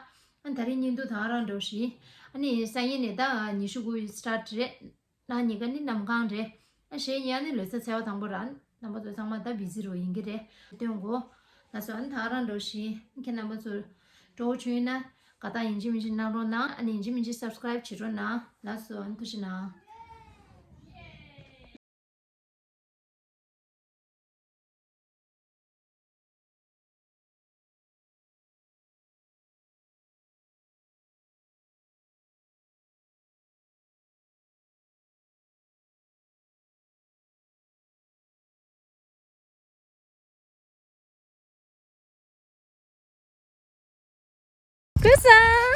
ཨ་ད་རིང་བརྙན་ཐུང་ད་ག་རང་འགྲོ་བཞིན། ཨ་ནི་སང་ཉིན་ནས་ད་ཉི་ཤུ་དགུ་ཡི་སི་ཊར་ཊི་རེད། གནངས་ཉིན་ཀ་ནི་གནམ་གང་རེད། ཨ་གཞེས་ཉིན་ནི་ལོ་གསར་ཚེས་པ་དང་པོ་ར། རྣམ་པ་ཚོ་ཚང་མ་ད་བི་ཟི་རུ་ཡིན་གྱི་རེད། སྟོན་གོ་ལགས་སོ། ཨ་ནི་ད་ག་རང་འགྲོ་བཞིན། ཁྱེད་རྣམ་པ་ཚོ་སྤྲོ་བོ་བྱུང་ཡོད་ན་དགའ་རྟགས་ཡིན་གཅིག་མིན་གཅིག་གནང་རོགས་གནང་། ཨ་ནི་ཡིན་གཅིག་མིན་གཅིག་སབ་སི་ཀི་རབ་བྱེད་རོགས་གནང་། ལགས་སོ། ཨ་ནི་ཐུགས་རྗེ་གནང་། ཀུ་ས།